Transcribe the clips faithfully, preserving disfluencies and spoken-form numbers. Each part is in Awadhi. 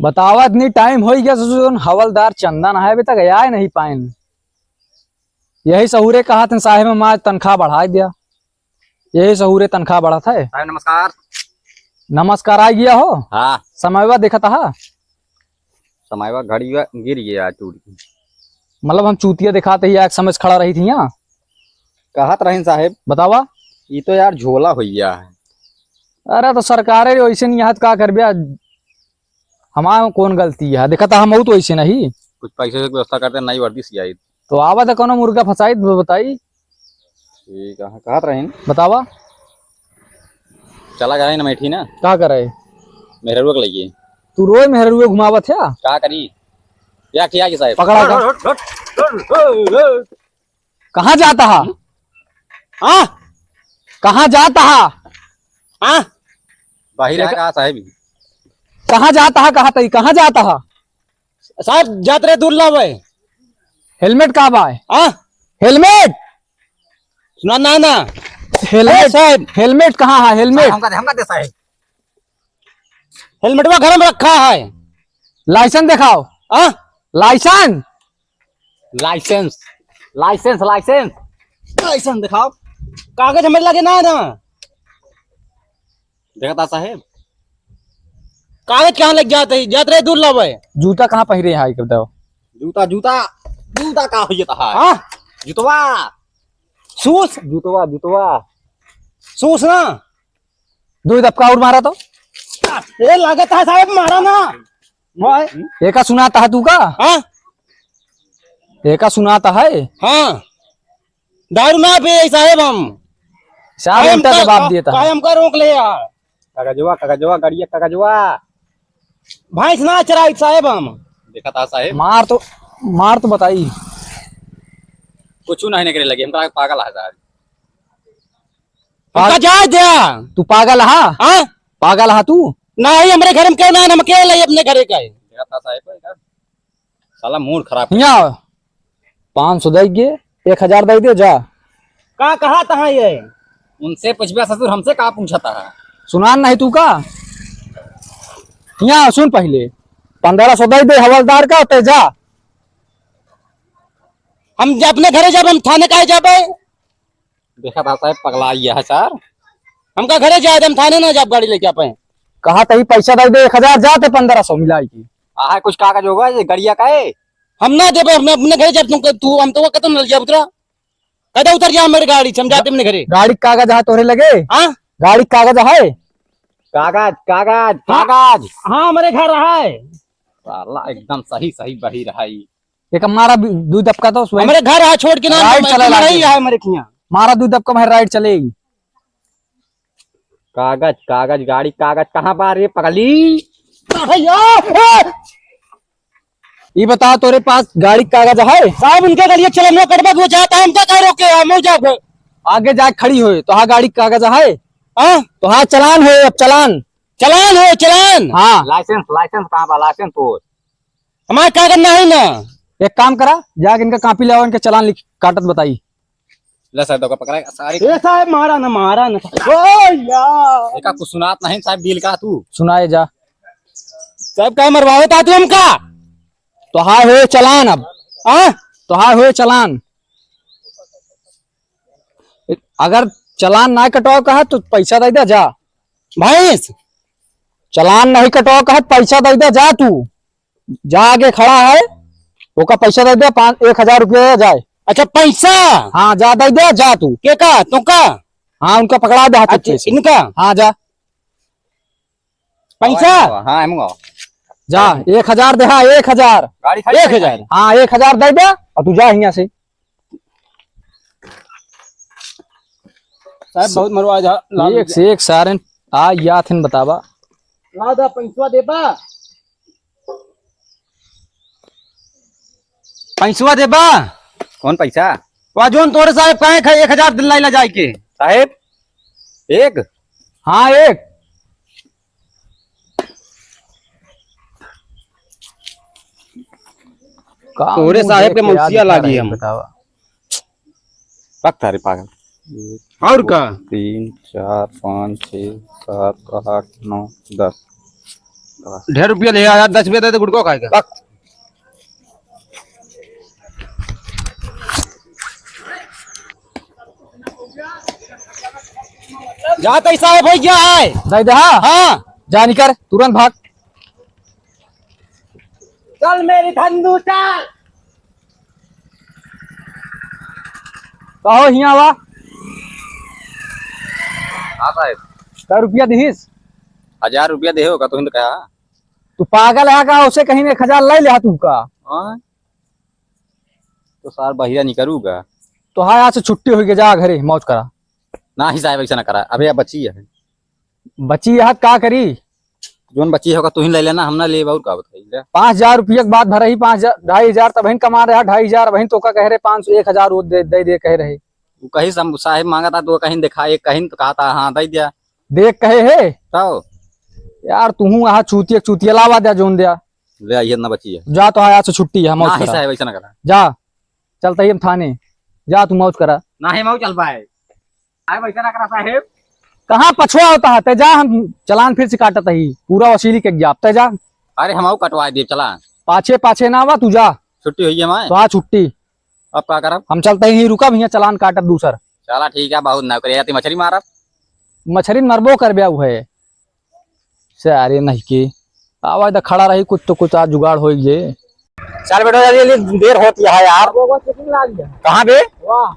बतावा, इतनी टाइम होइ गया, ससुर, जौन हवलदार चंदन है, अभी तक आए नहीं पाएन। यही सहूरे कहत हैं, साहेब, हम आज तनख्वाह बढ़ाइ दिया, यही सहूरे तनख्वाह बढ़त है। साहेब, नमस्कार। नमस्कार, आ गया हो? हाँ। समयवा देखत हा? समयवा घड़ीवा गिर गया, टूट गया। मतलब, हम चूतिया दिखाते ही आके समझ खड़ा रही थी यहाँ। कहत रहीन साहेब। बतावा। ई तो यार झोला होइ गया है। अरे, तो सरकारे वैसे नहीं, यहाँ का करबे, हमार कौन गलती है? देखा था, हम तो वैसे नहीं। कुछ पैसे की व्यवस्था करते, नई वर्दी सियाई। तो आवा था, कोनो मुर्गा फंसाई, ब-, बताई। ठीक है, कहत रहीन। बतावा। चला गया है ना, बैठी ना। का करे? मेहररुआ के लइके। तू रोज मेहररुआ घुमावत है? का करी? या किया कि साहेब? पकड़ा का? हट, हट, हट, हट, हट। कहाँ जाता हा? हाँ? कहाँ जाता हा? हाँ? बाहिर देखा है का साहेब? कहाँ जाता हा? कहाँ तई? कहाँ जाता हा? साहेब, जात रहे दूर लावे। हेलमेट कहाँ बा? हाँ? हेलमेट? सुना ना, ना। हेलमेट ए, साहेब। हेलमेट कहाँ है? हेलमेट? हमका दे, हमका दे साहेब। हेलमेटवा घर में रखा है। लाइसेंस दिखाओ। हाँ? Licence? Licence, licence, licence. Licence दिखाओ। कागज हमें लगे ना, ना। देखा था साहेब? कागज कहाँ लग जाते हैं? जात रहे दूर लावे। जूता कहाँ पहिरे हैं, आई के बताओ? जूता, जूता, जूता का हो जाता है? हाँ? जूतवा। शूज? जूतवा, जूतवा। शूज ना? दो दबका और मारा तो। ए, लागत है साहेब, मारा ना। भाई। एका सुनाता है तू का? हाँ? एका सुनाता है? हाँ। दारू ना पिए साहेब हम। साहब, काहे उल्टा हमका, जवाब का-, देता है। काहे हमका रोक ले यार? कागजवा, कागजवा, गाड़िया कागजवा। भैंस ना चराई साहेब हम। देखा था साहेब। मार तो, मार तो बताई। कुछ नहीं करे लगे, हम तो पागल है साहब। हमका पाग-, जाए द्या। तू पागल हा? हाँ? पागल हा तू? नहीं, हमरे घर में केहू ना, हम अकेले ही अपने घरे का है। देखा था साहेब, साला मूड खराब कर हियाँ आओ। पाँच सौ दे के, एक हजार दे दे, जा। का कहा तहा ये? उनसे पूछबे ससुर, हमसे का पूछता है? सुनान नहीं तू का? हियाँ सुन पहिले, पन्द्रह सौ दे दे हवलदार का, ते जा। हम जा अपने घरे जाब, हम थाने काहे जाबे? देखा था साहेब, पगला गया है सर। हमका घरे जाए दे, हम थाने ना जाब गाड़ी लेके आपे। कहा तही पैसा दे दे एक हजार, जाते पन्द्रह सौ मिलाई की। आहा, कुछ कागज होगा ये गड़िया का है? हम ना देबे, हम अपने घरे जाब, तुम, तू, हम तो कहते ना जाब उतरा। कहते उतर जा मेरे गाड़ी से, हम जाते अपने घरे। गाड़ी का कागज है तोरे लगे? हाँ? गाड़ी का कागज है? कागज, कागज, हाँ। कागज। हाँ, हमारे घर है। साला एकदम सही, सही बही रहा है। एक मारा भी-, दू दबका तो उसमें। हमरे घर आ छोड़ के ना, राइट हम चला नहीं लागे। है हमरे खिया। मारा दू दबका में राइट चलेगी। कागज, कागज, गाड़ी कागज कहाँ बा रे पगली? भैया, ए! ई बता, तोरे पास गाड़ी कागज है? साहब, उनके गलिए चलनो कटबा, वो जाता है, हमका कह रोके, हम जाओ। आगे जाके खड़ी होए, तोहार गाड़ी कागज है? हाँ? तोहार चलान होए, अब चलान। चलान होए, चलान। हाँ। लाइसेंस, लाइसेंस कहाँ बा, लाइसेंस तोर? हमारे कागज ना है ना। एक काम करा, जाके इनका कॉपी ले आओ, इनके चालान लिख, काटत बताई। ले साहब, देखो पकड़ा सारी। ए साहब, मारा ना, मारा ना। ओ यार। एका कुछ सुनात नहीं साहब, डील का तू। सुनाए जा। साहब, का मरवावत आ तू हमका? तोहार होए चालान अब। हाँ? तोहार होए चालान। अगर चालान ना कटवाओ कहा तो पैसा दे दे जा। भैंस। चालान नहीं कटवाओ कहा तो पैसा दे दे जा तू। जा आगे खड़ा है, ओका पैसा दे दे, पाँच, एक हजार रुपया जाए। अच्छा, पैसा? हाँ, जा दे दे, जा तू। के का? तो का? हाँ, उनका पकड़ा दे हाथ अच्छा, से। इनका? हाँ, जा। पैसा? हाँ, हम गाओ। जा, एक हजार दे, हाँ, एक हजार। गाड़ी खड़ी एक हजार। है। हाँ, एक हजार दे दे, और तू जा यहाँ से। साहब, बहुत मरवा जा, लाल एक से एक सारन आ याद हन बतावा। ला दा, पैसवा देबा? पैसवा देबा? कौन पैसा? वा जोन तोरे साहब काहे खा एक हजार दिन लाइला जाए के? साहेब, एक? हाँ, एक। का तोरे मुंह साहेब देख के के आज मंसिया का लागी रहे हम। बतावा। पक तारे पागल। एक, और दो, का? तीन, चार, पाँच, छः, सात, आठ, नौ, दस। ढेर रुपया ले आया, दस रुपया दे दे गुटखा खाएगा। जा तैसा है भैया है। दे दे, हाँ। हाँ। जा निकर, तुरंत भाग। चल मेरी धन्नू चल। कहो हियाँ आवा। हाँ साहेब। कै रुपया दिहिस? हजार रुपया देहे होगा, तुहिन तो कहा। तू पागल है का? उसे कहीं एक हजार लै लिहा तू का? हाँ? तो सार बहिरा निकरूगा। तो हाँ, आज से छुट्टी होइगे, जा घरे मौज करा। नाही साहेब, ऐसा ना करा, अबे अब बची है। बची है, का करी? जोन बची होगा, तुहिन लै लेना, हम ना लेब, और का बताई, ले। पाँच हजार रुपया के बात भरही, पाँच हजार, ढाई हजार तबहिन कमा रहा, ढाई हजार अबहिन तोका कह रहे, पाँच सौ, एक हजार वो दे, दे, दे कह रहे। वो कही सम-, साहेब मांगा था, तो कहीं दिखा, एक कहीं तो कहा था, हाँ, दे दिया। देख कहे है? तो? यार, तुहूँ आहा चूतिया, चूतिया लावा द्या, जोन द्या। ले आइए ना बची है। जा तो, आज से छुट्टी है, मौज नाही करा। साहेब, ऐसा ना करा। जा, चलता ही हम थाने। जा, तू मौज करा। नाही, मऊ चल पाए। साहेब, ऐसा ना करा साहेब। कहाँ पछुआ होता है? तै जा, हम चलान फिर से काटत ही। पूरा वसूली के गया, तै जा। अरे, हम आऊ कटवा दिए चलान। पाछे, पाछे ना आवा, तू जा। छुट्टी होई है हमारे। तो आ छुट्टी। अब का करब? हम चलते ही रुकब, हियाँ चलान काटब दूसर। चला ठीक है, बहुत नौकरी है, ती मछली मारब। मछली मरबो करबे, उ है। सारे नहीं के। आवा इधर खड़ा रही, कुछ तो कुछ आज जुगाड़ होई जे। चल बेटा, जल्दी, जल्दी, देर होती है यार। अब वो चेकिंग ला लिया। कहाँ बे? वाह।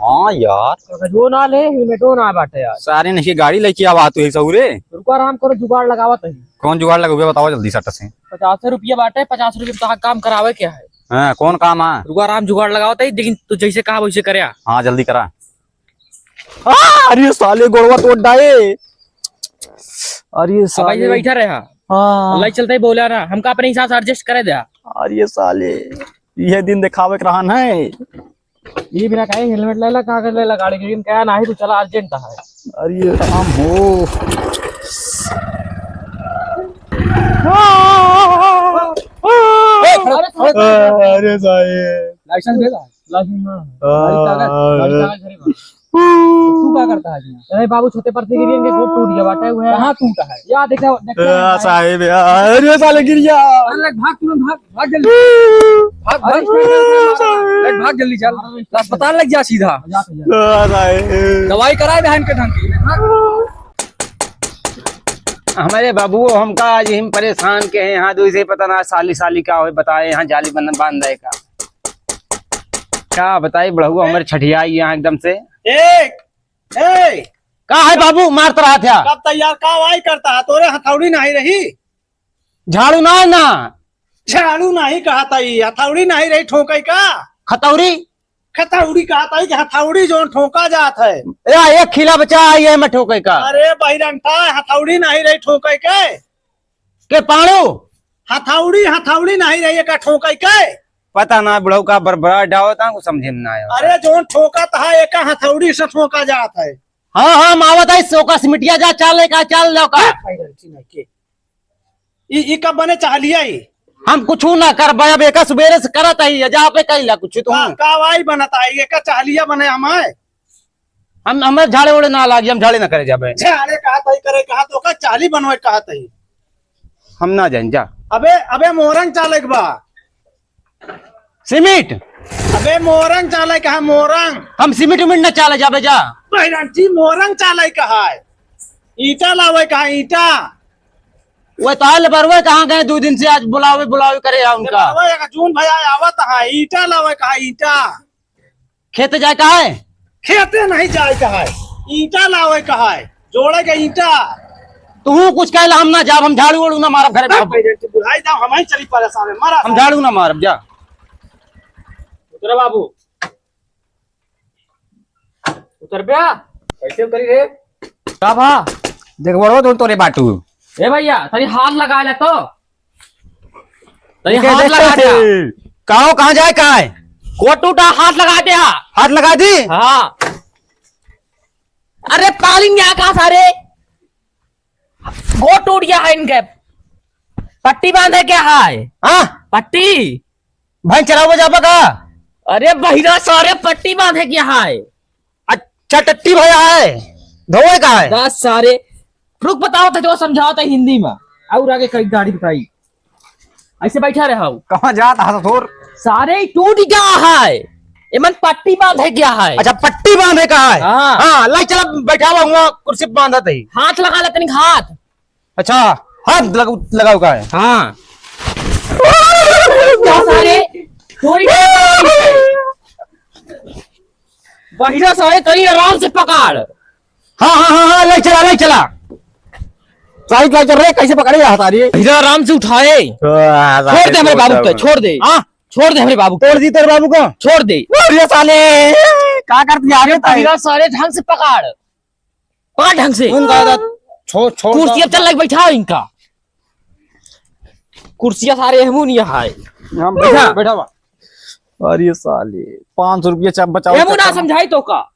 हाँ यार। जो ना ले, हेलमेटो ना बाटे यार। सारे नहीं के गाड़ी लेके आवा तू ही सहुरे। रुको, आराम करो, जुगाड़ लगावत ही। कौन जुगाड़ लगबे, बताओ जल्दी सट से। पचास रुपया बाटे, पचास रुपया में तोहार काम करावे के है। हाँ, कौन काम है? रुको, आराम जुगाड़ लगावत ही, लेकिन तू जैसे कहा वैसे करे। हाँ, जल्दी करा। आ, अरे साले, गोड़वा तोड़ डाए। अरे अब ऐसे साले। बैठा रहे। हाँ। लाई चलते ही बोला ना, हमका अपने हिसाब से adjust करे दे। अरे साले, यह दिन दिखावे के रहन है। ये बिना कहे हेलमेट ले ला, कागज ले ला गाड़ी के, लेकिन कहा नाही, तू चला, urgent है। अरे राम हो। अरे, अरे, अरे, अरे साले। लाइसेंस दे दा। लाइसेंस ना। हाँ। गाड़ी कागज, गाड़ी कागज घरे बा। तू का करता है इसमें? अरे बाबू, छोटे पर से गिरी, इनके गोड़ टूट गया बाटे, वो है। कहाँ टूटा है? या देखा, देखा है। साहेब यार, अरे साले गिर गया। अरे भाग तुरंत, भाग, भाग जल्दी। भाग, भाग। अरे, अरे, भाग जल्दी चल। अस्पताल लग जा सीधा। जा, जा। आ, साहेब। दवाई कराए बहन के ढंग की। भाग। हमारे बाबू हमका आज हम परेशान के हैं, यहाँ दूर से पता ना साली साली का होए, बताए यहाँ जाली बन-, बांध दे का। का बताई बुढ़ऊ, हमरे छठियाई यहाँ एकदम से। ए, ए! का है बाबू, मारत रहा था? कब तैयार का वाई करता है? तोरे हथौड़ी नाही रही? झाड़ू ना है ना। झाड़ू नाही कहत है, हथौड़ी नाही रही ठोके का? खतौड़ी? खतौड़ी कहत है कि हथौड़ी जोन ठोका जात है। या एक खिला बचा है ये में ठोके का। अरे बहिरंठा, हथौड़ी नाही रही ठोके के। के पाड़ू? हथौड़ी, हथौड़ी नाही रही, एका ठोकै के? पता ना बुढ़ऊ का बरबरा डावत है, कुछ समझे में ना आया। अरे, जोन ठोकत है, एका हथौड़ी से ठोका जात है। हाँ, हाँ, हम आवत है, सोका सिमटिया जा, चाल लेका, चाल लेका। ई, ई कब बने चाहलिया ई? हम कुछ ना करबे, अब एका सुबेरे से करत है, जा पे कहिला कुछ तू। का, का वाई बनत है, एका चाहलिया बने हमारे? हम, हमें झाड़े ओड़े ना लागी, हम झाड़े ना करे जाबे। झाड़े कहत ही, करे कहत ही, ओका चाली बनवे कहत ही। हम ना जाइन, जा। अबे, अबे मोरंग चाले के बा। सीमेंट। अबे मोरंग चाले कहा, मोरंग। हम सीमेंट उमेंट ना चाले जाबे, जा। बहिरंची मोरंग चाले कहा है। ईंटा लावे कहा, ईंटा। वो ताल बरवे कहाँ गए, दो दिन से आज बुलावे, बुलावे करे है उनका। बुलावे, एक जून भैया आवत है, ईंटा लावे कहा, ईंटा। खेते जाए का है? खेते नहीं जाए का है, ईंटा लावे का है, जोड़े के ईंटा। तू कुछ कहला हम ना जाब, हम झाड़ू ओड़ू ना मारब घरे अब में। भाई रे, तू बुढ़ाई जाओ, हम ही चली परेशान है, मारा हम साहब। झाड़ू ना मारब, जा। उतरे बाबू, उतर बे। कैसे उतरी रे? का भा? देख बड़वा तो तोरे बाटू। ए भैया, तनी हाथ लगा ले तो। तनी ठीक है, हाथ देख लगा तो दे। सही। कहाँ, कहाँ जाए, कहाँ है? गोड़ टूटा, हाथ लगा दे। हाथ लगा दी? हाँ। अरे पालिंग यहाँ कहाँ सारे? गोड़ टूट गया है इनके। पट्टी बांधे क्या है? हाँ? पट्टी। भाई चलाओ जाबा का? अरे बहिरा सारे पट्टी बांधे क्या है? अच्छा, टट्टी भया है, धोवे का है? दस सारे, रुक, बताओ तो, जो समझाओ तो हिंदी में। और आगे कई गाड़ी बताई। ऐसे बैठा रहा हूँ। कहाँ जात हा ससुर? सारे टूट गया है, एमन पट्टी बांधे गया है। अच्छा, पट्टी बांधे का है? हाँ। हाँ, लाई चला, बैठावा हुआ कुर्सी पे बांधा तही। हाथ लगा ले तनिक हाथ। अच्छा, हाथ लग-, लगाओ का है? हाँ। क्या सारे चोरी कर रहे हैं? बहिरा सारे तनी आराम से पकड़। हाँ, हाँ, हाँ, हाँ, ले चला, ले चला। साइड लाई चल रे, कैसे पकड़े जाता रे? बहिरा आराम से उठाए। वाह, छोड़ दे हमरे बाबू के, छोड़ दे। हाँ? छोड़ दे हमरे बाबू के। तोड़ दी तेरे बाबू का। छोड़ दे। अरे साले, का कर दिया रे ताई? बहिरा सारे ढंग से पकड़। पकड़ ढंग से। उनका आदत छोड़, छोड़ कुर्सी दो। अब चल लग बैठा इनका। कुर्सिया सारे एहमू नहीं है। हम बैठा। बैठा बा। अरे साले, पाँच सौ रुपया चप बचाओ, एहमू ना चक्कर में। समझाई तो का?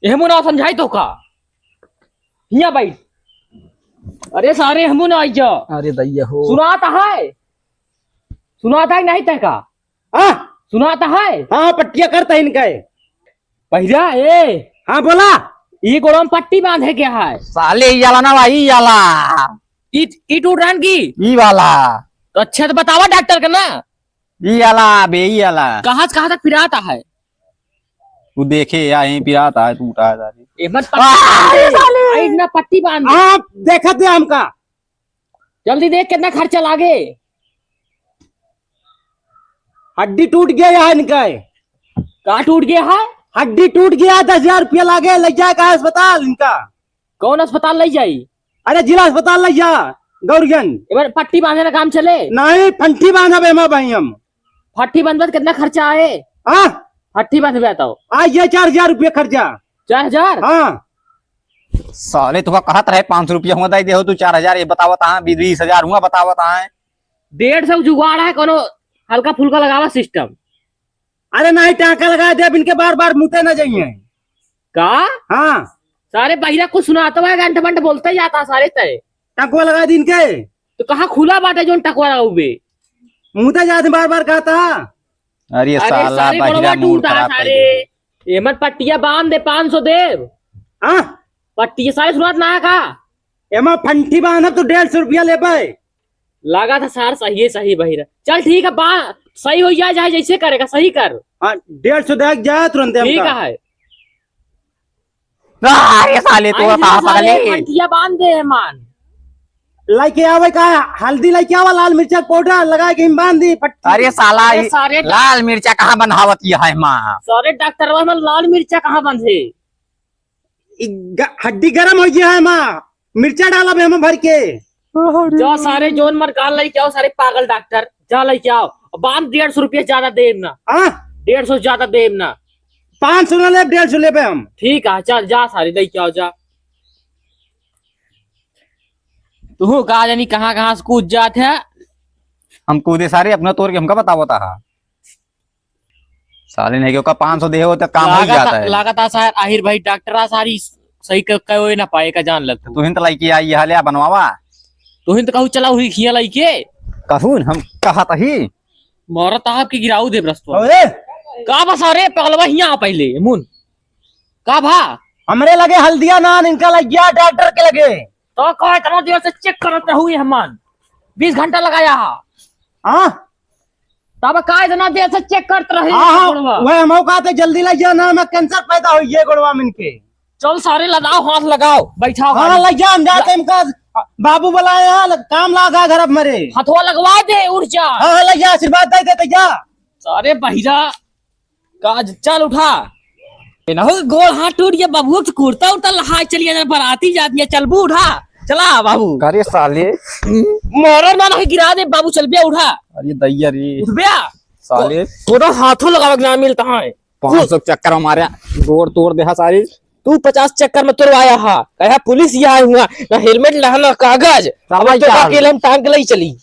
एहमू ना समझाई तो का? हिया बैठ। अरे सारे एहमू ना आई जा। अरे दैया हो। सुनात है? सुनात है नहीं तय का? हाँ? सुनात है? हाँ, पट्टिया करता है इनका है। पहिरा, ए। हाँ, बोला। ई गोड़वा में पट्टी बांधे के है। साले, ई आला ना भाई, ई आला। ई, ई टूट रहन की? ई वाला। तो अच्छा तो बतावा डॉक्टर के ना। ई आला बे, ई आला। कहाँ से कहाँ तक पिरात है? तू देखे, या यहीं पिरात है, टूटा है साले। ए, मत पट्टी आ, बांध दे। साले। आई ना पट्टी बांध दे। आप देखत दे हमका। जल्दी देख कितना खर्चा लागे। हड्डी टूट गया है इनका। का टूट गया है? हड्डी टूट गया, दस हजार रुपया लागे, ले जाए का अस्पताल इनका। कौन अस्पताल ले जाई? अरे जिला अस्पताल ले जा, गौरगंज। एबर पट्टी बांधे ना काम चले? नहीं, फंटी बांधब एमा भाई हम। फट्टी बंधबे त कितना खर्चा आए? हाँ? फट्टी बंधबे तो। आ ये चार हजार रुपया खर्चा। चार हजार? हाँ। साले, तुका कहत रहे पाँच सौ रुपया हुआ दे देहो, तू चार हजार ये बतावत हाँ, बीस हजार हुआ बतावत हाँ। डेढ़ सौ जुगाड़ है, कोनो हल्का फुल्का लगावा सिस्टम। अरे नहीं, टाँका लगा दे, इनके बार बार मुते ना जाइए। का? हाँ। सारे बहिरा कुछ सुनात है, गंठ मंठ बोलते जाता सारे तय। टकवा लगा दी इनके। तो कहाँ खुला बाटे जोन टकवा रहा बे? मुते जाते बार बार कहता। अरे अरे साला, सारे बहिरा गोड़वा मूड टूटा खराब कर सारे। दे। एमन पट्टिया बांध दे, पाँच सौ देब। हाँ? पट्टिया सारे सुनात ना है का? एमा फंटी बांधब तो डेढ़ सौ रुपया लेबे। लगा था सार सही है, सही बहिरा। चल ठीक है, बा-, सही हो जाए, चाहे जैसे करेगा, सही कर। हाँ, डेढ़ सौ देख जाए तुरंत ठीक हमका। है। अरे साले, तो आई कहाँ सारे पकड़े? फंटिया बांध दे है मान। लेके आवे का, हल्दी लेके आवा, लाल मिर्चा पाउडर लगा के हम बांध दी फट्टी। अरे साला, अरे ये सारे डा- लाल मिर्चा कहाँ बंधावत ये है माँ? सारे डॉक्टर, में लाल मिर्चा कहाँ बंधे? ई ग-, हड्डी गरम हो गया है माँ, मिर्चा डाला बे हम भर के। जा सारे जोन मर गाल लेके आओ, सारे पागल डॉक्टर, जा लेके आओ। बांध, डेढ़ सौ रुपया ज्यादा देब ना। हाँ? डेढ़ सौ ज्यादा देब ना। पाँच सौ ना लेब, डेढ़ सौ लेबे हम। ठीक है, चल जा सारे लेके आओ, जा। तू का जानी कहाँ कहाँ से कूद जात है। हम कूदे सारे अपना तोड़ के हमका बतावत हा। साले नहीं, ओका पाँच सौ देहो तो काम हो लागत जाता है। लागत आ सार, आहिर भाई डॉक्टर आ सारी सही क-, कहो ना पाए का जान लग। तू हिंत लइके आई, यहाँ ले आ बनवावा। तू हिंत कहू चला हुई हिया लइके। कहून हम कहत ही। मरत आप के गिराऊ दे बृहस्पति। ओए! का बस, अरे पगलवा हिया आ पहले, मुन। का भा? हमरे लगे हल्दिया ना, इनका लग गया डॉक्टर के लगे। तो का इतना देर से चेक करत हुई हमान? बीस घंटा लगाया हा। हाँ? तब का इतना देर से चेक करत रही हाँ, हाँ, गोड़वा? वह हम कहते जल्दी ले जा ना, मैं कैंसर पैदा हो ये गोड़वा में इनके। चल सारे लगाओ, हाथ लगाओ, बैठाओ हाँ, गाड़ी। ले जा, हम जाते ला- इनका बाबू बुलाए हैं, काम लागा घर अब मरे। हथवा लगवा दे, उठ जा। हाँ, हाँ, ले जा, आशीर्वाद दे देते जा। सारे बहिरा का आज चल उठा। ए, ना हो, गोड़ हाथ टूट गया, बाबू, तो कुर्ता उर्ता लहा चलिए ना, बराती जाती है, चलबू उठा, चला बाबू। अरे साले। मोरर ना नहीं गिरा दे बाबू, चल बे उठा। अरे दैया रे। उठ बे। साले। को-, कोनो हाथों लगावे के ना मिलता है। पाँच सौ चक्कर मारे, गोड़ तोड़ दे हा सारी। तू पचास चक्कर में तोड़वाया हा, कहा पुलिस यहाँ हुआ, ना हेलमेट ना, ना कागज। अब तो यार। अकेले हम टांग के ले चली।